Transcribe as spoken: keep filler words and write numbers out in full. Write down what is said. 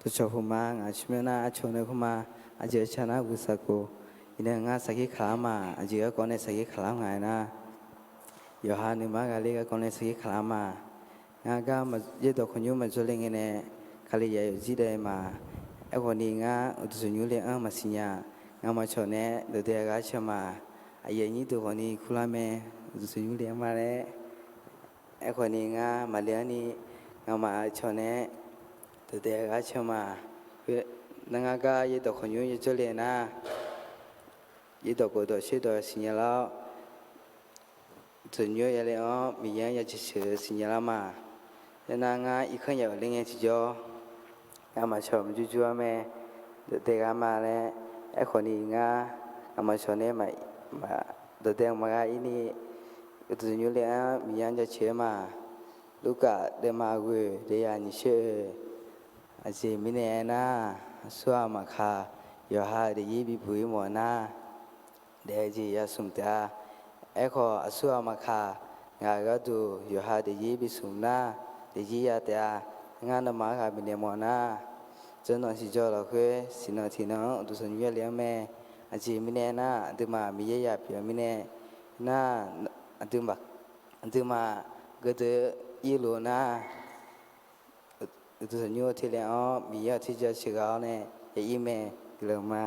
Cawqcawq puq ma, ngaq tsawrmyanr nar arcawq nae khoer ma. Aqjeq aqcaq nar guq saqkoq. Iqnan ngar saqkir kaqlar ma. Aqjeq garkawv nae saqkir kaqlar nga-aer nar, yawqha nuima ghaqler garkawv nae saqkir kaqlar ma. Ngar gar yaerdawq khawqnymr maqjawr le ngae nae, Kali yaf yawqjir daef ma. Aerkhawf ni ngar uqduq tanqnymr le-anr maqsiq nya. Ngamaf cawq nae dawqdae ghaq-aer can ma. Aqyuif aqnyir deuq khawf ni kurlar mae, uqduq tanqnymr le-anr ma laer. Aerkhawf ni ngar maqle-anr ni, ngamaf cawq nae dawqdae ghaq-aer can ma. Khoer nar ngar gar yaerdawq khawqnymr yajawr le nar, yaerdawq khawf dawq shoer dawq siqnya lar-awr, uqduq tanqnymr yale-anr Miqyaer-anr ya jaceuq-eu siqnya lar ma. Aernar ngar irkanr yaf-euq le ngae tiqjawr, ngamaf cawq maqjur jur-ar mae, dawqdae ghaq ma laer. Aerkhawf ni ngar, ngamaf cawq nae dawqdae maqgha ir ni, uqduq tanqnymr le-anr Miqyaer-anr jaceuq-aer ma. Lurkaf deuvma ghoeq deuvya nyiq shir-eu, aqjeq mirnae aernar, aqsurghaq maqkaq, yawqha daefzir bibuq-ir mawf nar, daef-eu jeq yasmq taef-a. Aerkhawf aqsurghaq maqkaq, ngaq-euq gharduq yawqha daefzir bismq nar, daefzir ya taef-a. Ngar nawmaf-anr ghaq bifnaeq mawf nar, janawq tiqjawr lafkhoer siqnawq tiqnan-anr uqduq tanqnymr yale-anr mae. Aqjeq mirnae aernar, aqduimaf Miqyaer yaq pyeuf-eu mirnae nar, aqduimaf geudeuq-eu irluf nar, uqduq tanqnymr-eu terle-anr Miqyaer-euq teja sheuqgha-awr nae ya ir mae. Guiqlanq ma.